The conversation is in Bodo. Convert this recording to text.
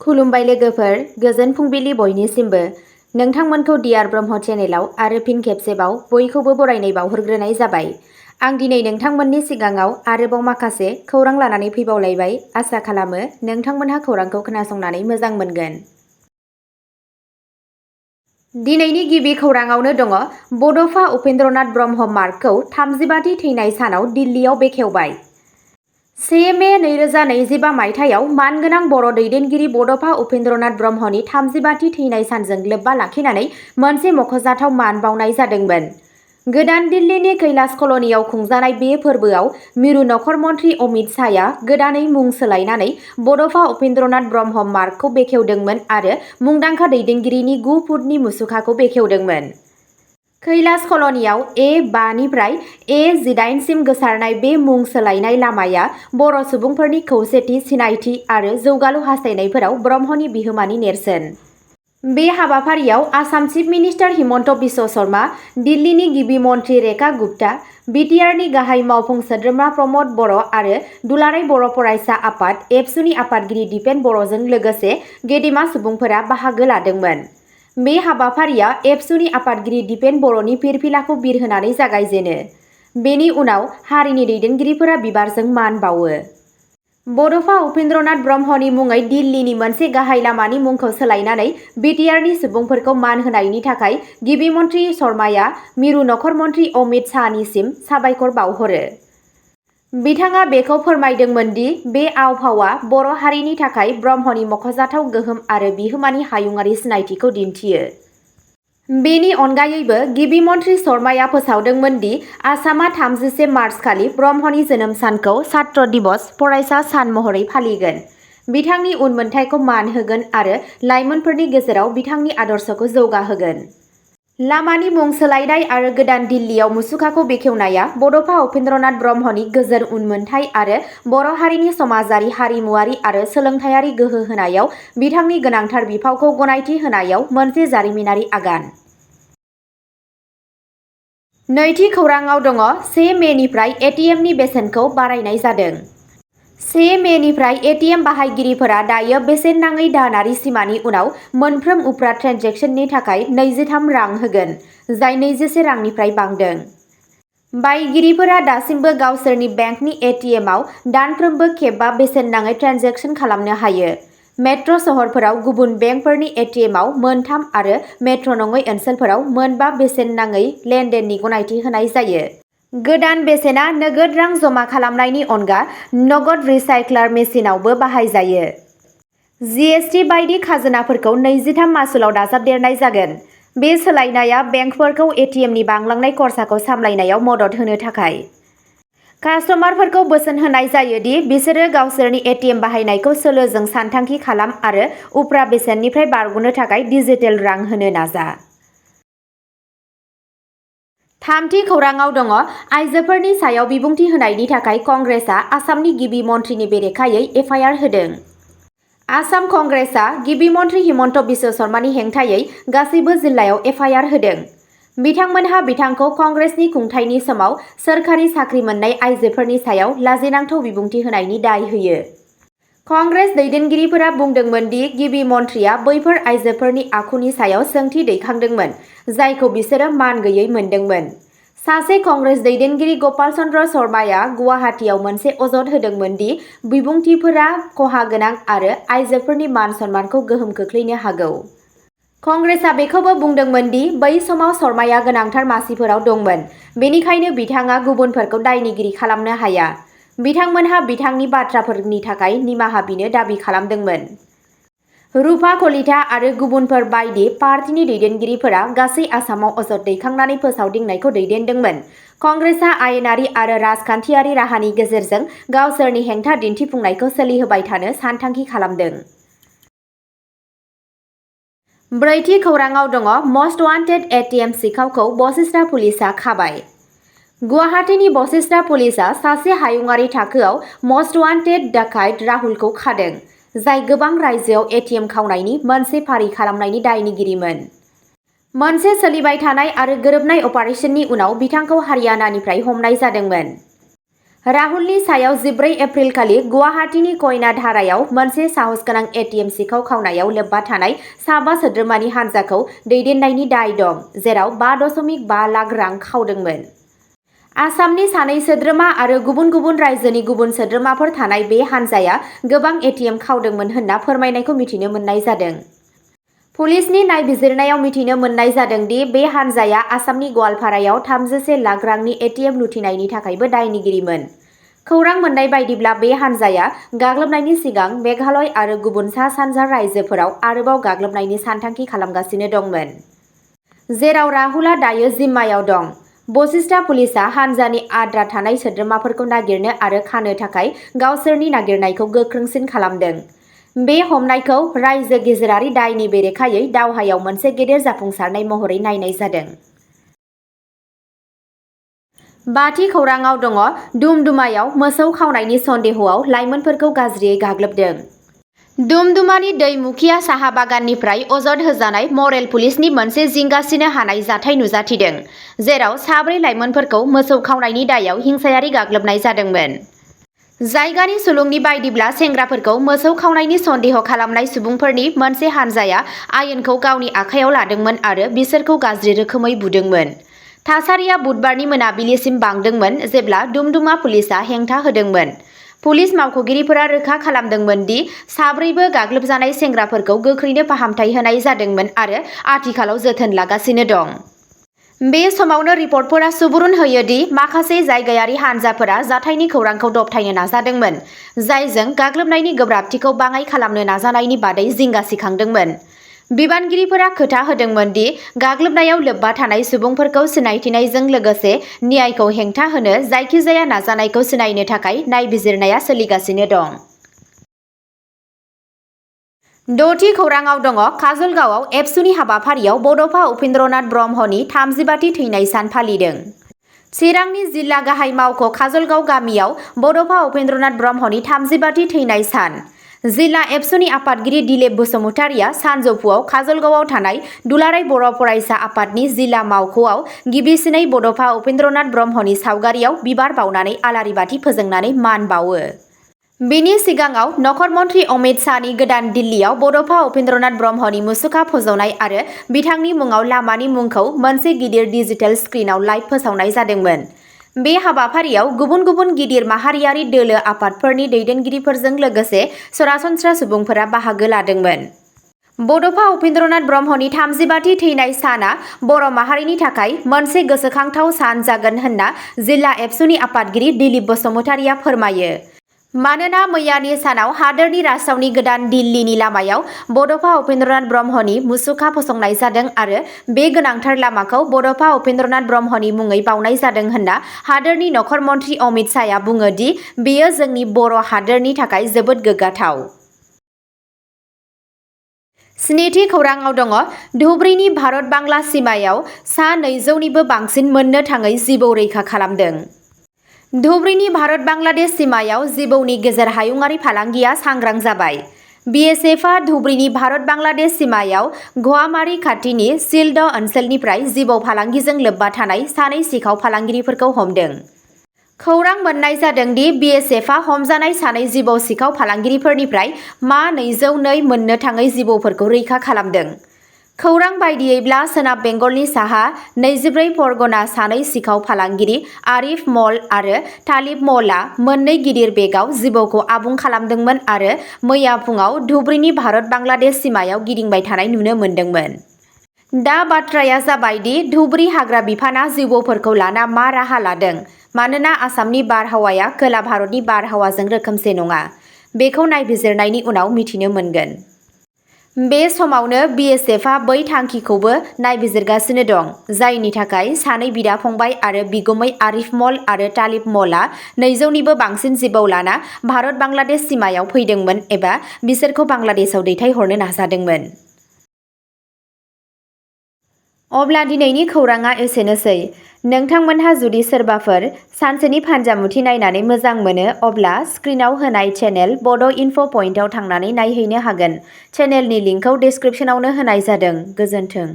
खुलुमबाय लोगोफोर, गोजोन फुंबिलि बयनिसिमबो। नोंथांमोनखौ डियार ब्रह्म चेनेलाव आरो फिन खेबसेबाव बयखौबो बरायनाय बावहरग्रोनाय जाबाय। आं दिनै नोंथांमोननि सिगाङाव आरोबाव माखासे खौरां लानानै फैबावलायबाय। आसा खालामो नोंथांमोनहा खौरांखौ खोनासंनानै मोजां मोनगोन। दिनैनि गिबि खौराङावनो दङ बड'फा उपेन्द्रनाथ ब्रह्म मार्गखौ 35थि थैनाय सानाव दिल्लीयाव बेखेवबाय। 1 मे 2025 मायथाइयाव मानगोनां बर' दैदेनगिरि बड'फा उपेन्द्रनाथ ब्रह्मनि 35थि थैनाय सानजों लोब्बा लाखिनानै मोनसे मख'जाथाव मान बावनाय जादोंमोन। गोदान दिल्लीनि कैलाश कल'नियाव खुंजानाय बे फोरबोआव मिरु नखर मन्त्रि अमित शाहया गोदानै मुं सोलायनानै बड'फा उपेन्द्रनाथ ब्रह्म मार्गखौ बेखेवदोंमोन आरो मुंदांखा दैदेनगिरिनि 9 फुटनि मुसुखाखौ बेखेवदोंमोन। कैलाश कल'नियाव A5 निफ्राय A18 सिम गोसारनाय बे मुं सोलायनाय लामाया बर' सुबुंफोरनि खौसेथि, सिनायथि आरो जौगालु हास्थायनायफोराव ब्रह्मनि बिहोमानि नेरसोन। बे हाबाफारियाव आसाम चिफ मिनिस्टार हिमन्त बिश्व शर्मा, दिल्लीनि गिबि मन्त्रि रेखा गुप्ता, BTRनि गाहाय मावफुं सोद्रोमा प्रमद बर' आरो दुलाराय बर' फरायसा आफाद एबसुनि आफादगिरि दिपेन बर'जों लोगोसे गेदेमा सुबुंफोरा बाहागो लादोंमोन। बे हाबाफारिया एबसुनि आफादगिरि दिपेन बर'नि फिरफिलाखौ बिरहोनानै जागायजेनो। बेनि उनाव हारिनि दैदेनगिरिफोरा बिबारजों मान बावो। बड'फा उपेन्द्रनाथ ब्रह्मनि मुङै दिल्लीनि मोनसे गाहाय लामानि मुंखौ सोलायनानै BTRनि सुबुंफोरखौ मान होनायनि थाखाय गिबि मन्त्रि शर्माया मिरु नखर मन्त्रि अमित शाहनिसिम साबायखर बावहरो। बिथाङा बेखौ फोरमायदोंमोन दि बे आव-फावआ बर' हारिनि थाखाय ब्रह्मनि मख'जाथाव गोहोम आरो बिहोमानि हायुङारि सिनायथिखौ दिन्थियो। बेनि अनगायैबो गिबि मन्त्रि शर्माया फोसावदोंमोन दि आसामआ 31 मार्च खालि ब्रह्मनि जोनोम सानखौ छात्र दिवस फरायसा सान महरै फालिगोन। बिथांनि उनमोनथाइखौ मान होगोन आरो लाइमोनफोरनि गेजेराव बिथांनि आदर्शखौ जौगाहोगोन। लामानि मुं सोलायनाय आरो गोदान दिल्लीयाव मुसुखाखौ बेखेवनाया बड'फा उपेन्द्रनाथ ब्रह्मनि गोजोर उनमोनथाइ आरो बर' हारिनि समाजारि, हारिमुआरि आरो सोलोंथायारि गोहो होनायाव बिथांनि गोनांथार बिफावखौ गनायथि होनायाव मोनसे जारिमिनारि आगान। नैथि खौराङाव दङ 1 मेनिफ्राय ATMनि बेसेनखौ बारायनाय जादों। 1 मेनिफ्राय ATM बाहायगिरिफोरा दायो बेसेन नाङै दानारि सिमानि उनाव मोनफ्रोम उफ्रा ट्रेन्जेकसननि थाखाय 23 रां होगोन, जाय 24 रांनिफ्राय बांदों। बायगिरिफोरा दासिमबो गावसोरनि बेंकनि ATMआव दानफ्रोमबो खेबबा बेसेन नाङै ट्रेन्जेकसन खालामनो हायो। मेट्र' सहरफोराव गुबुन बेंकफोरनि ATMआव मोन3 आरो मेट्र' नङै ओनसोलफोराव मोन5 बेसेन नाङै लेनदेननि गनायथि होनाय जायो। गोदान बेसेना नोगोद रां जमा खालामनायनि अनगा नगद रिसाइक्लार मेसिनआवबो बाहायजायो। GST बायदि खाजोनाफोरखौ 23 मासुलाव दाजाबदेरनाय जागोन। बे सोलायनाया बेंकफोरखौ ATMनि बांलांनाय खरसाखौ सामलायनायाव मदद होनो थाखाय। कास्टमारफोरखौ बोसोन होनाय जायो दि बिसोरो गावसोरनि ATM बाहायनायखौ सोलोजों सानथांखि खालाम आरो उफ्रा बेसेननिफ्राय बारग'नो थाखाय डिजिटेल रां होनो नाजा। थामथि खौराङाव दङ आइजोफोरनि सायाव बिबुंथि होनायनि थाखाय कंग्रेसआ आसामनि गिबि मन्थ्रिनि बेरेखायै FIR होदों। आसाम कंग्रेसआ गिबि मन्थ्रि हिमन्त बिश्व शर्मानि हेंथायै गासैबो जिल्लायाव FIR होदों। बिथांमोनहा बिथांखौ कंग्रेसनि खुंथायनि समाव सोरखारि साख्रि मोननाय आइजोफोरनि सायाव लाजिनांथाव बिबुंथि होनायनि दाय होयो। कंग्रेस दैदेनगिरिफोरा बुंदोंमोन दि गिबि मन्थ्रिया बैफोर आइजोफोरनि आखुनि सायाव सोंथि दैखांदोंमोन, जायखौ बिसोरो मान गैयै मोनदोंमोन। सासे कंग्रेस दैदेनगिरि गपाल चन्द्र शर्माया गुवाहाटीआव मोनसे अजद होदोंमोन दि बिबुंथिफोरा खहा गोनां आरो आइजोफोरनि मान-सन्मानखौ गोहोम खोख्लैनो हागौ। कंग्रेसआ बेखौबो बुंदोंमोन दि बै समाव शर्माया गोनांथार मासिफोराव दंमोन, बेनिखायनो बिथाङा गुबुनफोरखौ दायनिगिरि खालामनो हाया। बिथांमोनहा बिथांनि बाथ्राफोरनि थाखाय निमाहा बिनो दाबि खालामदोंमोन। रुपा कलिता आरो गुबुनफोर बायदि पार्टीनि दैदेनगिरिफोरा गासै आसामाव अजद दैखांनानै फोसावदिंनायखौ दैदेनदोंमोन। कंग्रेसआ आयेनारि आरो राजखान्थियारि राहानि गेजेरजों गावसोरनि हेंथा दिन्थिफुंनायखौ सोलिहोबाय थानो सानथांखि खालामदों। ब्रैथि खौराङाव दङ मस्ट वान्टेड ATM सिखावखौ बशिष्ठा पुलिसआ खाबाय। गुवाहाटीनि बशिष्ठा पुलिसआ सासे हायुङारि थाखोआव मस्ट वान्टेड डाकाइत राहुलखौ खादों, जाय गोबां रायजोआव ATM खावनायनि मोनसे फारि खालामनायनि दायनिगिरिमोन। मोनसे सोलिबाय थानाय आरो गोरोबनाय अपारेशननि उनाव बिथांखौ हारियानानिफ्राय हमनाय जादोंमोन। राहुलनि सायाव 14 एप्रिल खालि गुवाहाटीनि कयना धारायाव मोनसे साहसगोनां एटीएम सिखाव खावनायाव लोब्बा थानाय साबा सोद्रोमानि हान्जाखौ दैदेननायनि दाय दं, जेराव 5.5 लाख रां खावदोंमोन। आसामनि सानै सोद्रोमा आरो गुबुन गुबुन रायजोनि गुबुन सोद्रोमाफोर थानाय बे हान्जाया गोबां एटीएम खावदोंमोन होनना फोरमायनायखौ मिथिनो मोननाय जादों। पुलिसनि नायबिजिरनायाव मिथिनो मोननाय जादों दि बे हान्जाया आसामनि गवालपारायाव 31 लाख रांनि एटीएम लुथिनायनि थाखायबो दायनिगिरिमोन। खौरां मोननाय बायदिब्ला बे हान्जाया गाग्लोबनायनि सिगां मेघालय आरो गुबुन सा-सानजा रायजोफोराव आरोबाव गाग्लोबनायनि सानथांखि खालामगासिनो दंमोन, जेराव राहुलआ दायो जिम्मायाव दं। बशिष्टा पुलिसआ हान्जानि आद्रा थानाय सोद्रोमाफोरखौ नागिरनो आरो खानो थाखाय गावसोरनि नागिरनायखौ गोख्रोंसिन खालामदों। बे हमनायखौ रायजो गेजेरारि दायनि बेरेखायै दावहायाव मोनसे गेदेर जाफुंसारनाय महरै नायनाय जादों। बाथि खौराङाव दङ दुमदुमायाव मोसौ खावनायनि सन्देहआव लाइमोनफोरखौ गाज्रियै गाग्लोबदों। दुमदुमानि दैमुखिया साहा बागाननिफ्राय अजद होजानाय मरेल पुलिसनि मोनसे जिंगासिनो हानाय जाथाय नुजाथिदों, जेराव 4 लाइमोनफोरखौ मोसौ खावनायनि दायाव हिंसायारि गाग्लोबनाय जादोंमोन। जायगानि सुलुंनि बायदिब्ला सेंग्राफोरखौ मोसौ खावनायनि सन्देह खालामनाय सुबुंफोरनि मोनसे हान्जाया आयेनखौ गावनि आखायाव लादोंमोन आरो बिसोरखौ गाज्रि रोखोमै बुदोंमोन। थासारिया बुधबारनि मोनाबिलिसिम बांदोंमोन जेब्ला दुमदुमा पुलिसआ हेंथा होदोंमोन। पुलिस मावख'गिरिफोरा रोखा खालामदोंमोन दि 4बो गाग्लोबजानाय सेंग्राफोरखौ गोख्रैनो फाहामथाय होनाय जादोंमोन आरो आथिखालाव जोथोन लागासिनो दं। बे समावनो रिपर्टफोरा सुबुरुन होयो दि माखासे जायगायारि हान्जाफोरा जाथायनि खौरांखौ दबथायनो नाजादोंमोन, जायजों गाग्लोबनायनि गोब्राबथिखौ बाङाइ खालामनो नाजानायनि बादै जिंगा सिखांदोंमोन। बिबानगिरिफोरा खोथा होदोंमोन दि गाग्लोबनायाव लोब्बा थानाय सुबुंफोरखौ सिनायथिनायजों लोगोसे न्यायखौ हेंथा होनो जायखिजाया नाजानायखौ सिनायनो थाखाय नायबिजिरनाया सोलिगासिनो दं। 6थि खौराङाव दङ काजलगावआव एबसुनि हाबाफारियाव बड'फा उपेन्द्रनाथ ब्रह्मनि 35थि थैनाय सान फालिदों। चिरांनि जिल्ला गाहाय मावख' काजलगाव गामियाव बड'फा उपेन्द्रनाथ ब्रह्मनि 35थि थैनाय सान। जिल्ला एबसुनि आफादगिरि दिलीप बसुमतारिया सानजौफुआव काजलगावआव थानाय दुलाराय बर' फरायसा आफादनि जिल्ला मावख'आव गिबिसिनै बड'फा उपेन्द्रनाथ ब्रह्मनि सावगारियाव बिबार बावनानै आलारि बाथि फोजोंनानै मान बावो। बेनि सिगाङाव नखर मन्त्रि अमित शाहनि गोदान दिल्लीयाव बड'फा उपेन्द्रनाथ ब्रह्मनि मुसुखा फज'नाय आरो बिथांनि मुङाव लामानि मुंखौ मोनसे गिदिर डिजिटेल स्क्रिनआव लाइभ फोसावनाय जादोंमोन। बे हाबाफारियाव गुबुन गुबुन गिदिर माहारियारि दोलो आफादफोरनि दैदेनगिरिफोरजों लोगोसे सरासनस्रा सुबुंफोरा बाहागो लादोंमोन। बड'फा उपेन्द्रनाथ ब्रह्मनि 35थि थैनाय साना बर' माहारिनि थाखाय मोनसे गोसोखांथाव सान जागोन होनना जिल्ला एबसुनि आफादगिरि दिलीप बसुमतारिया फोरमायो। मानोना मैयानि सानाव हादोरनि राजथावनि गोदान दिल्लीनि लामायाव बड'फा उपेन्द्रनाथ ब्रह्मनि मुसुखा फसंनाय जादों आरो बे गोनांथार लामाखौ बड'फा उपेन्द्रनाथ ब्रह्मनि मुङै बावनाय जादों होनना हादोरनि नखर मन्त्रि अमित शाहआ बुङो दि बेयो जोंनि बर' हादोरनि थाखाय जोबोद गोग्गाथाव। 7थि खौराङाव दङ धुबुरीनि भारत-बांला सिमायाव सा 200निबो बांसिन मोननो थाङै जिबौ रैखा खालामदों। धुबुरीनि भारत-बांलादेश सिमायाव जिबौनि गेजेर हायुंआरि फालांगिया सांग्रां जाबाय। बीएसएफआ धुबुरीनि भारत-बांलादेश सिमायाव घ'आमारी खाथिनि सिल्ड ओनसोलनिफ्राय जिबौ फालांगिजों लोब्बा थानाय 2 सिखाव फालांगिरिफोरखौ हमदों। खौरां मोननाय जादों दि बीएसएफआ हमजानाय 2 जिबौ सिखाव फालांगिरिफोरनिफ्राय मा 202 मोननो थाङै जिबौफोरखौ रैखा खालामदों। खौरां बायदियैब्ला सोनाब बेंगलनि साहा 24 परगना 2 सिखाव फालांगिरि आरिफ मल आरो तालिब मलआ मोननै गिदिर बेगआव जिबौखौ आबुं खालामदोंमोन आरो मैया फुङाव धुबुरीनि भारत-बांलादेश सिमायाव गिदिंबाय थानाय नुनो मोन्दोंमोन। दा बाथ्राया जाबाय दि धुबुरी हाग्रा बिफानआ जिबौफोरखौ लाना मा राहा लादों। मानोना आसामनि बारहावाया खोला भारतनि बारहावाजों रोखोमसे नङा, बेखौ नायबिजिरनायनि उनाव मिथिनो मोनगोन। बे समावनो बीएसएफआ बै थांखिखौबो नायबिजिरगासिनो दं, जायनि थाखाय 2 बिदा-फंबाय आरो बिगुमै आरिफ मल आरो तालिब मलआ 200निबो बांसिन जिबौ लाना भारत-बांलादेश सिमायाव फैदोंमोन एबा बिसोरखौ बांलादेशआव दैथायहरनो नाजादोंमोन। अब्ला दिनैनि खौराङा एसेनोसै। नोंथांमोनहा जुदि सोरबाफोर सानसेनि फानजामुथि नायनानै मोजां मोनो अब्ला स्क्रिनआव होनाय चेनेल बड' इनफ' पइन्टआव थांनानै नायहैनो हागोन। चेनेलनि लिंकखौ डिस्क्रिप्शनावनो होनाय जादों। गोजोन्थों।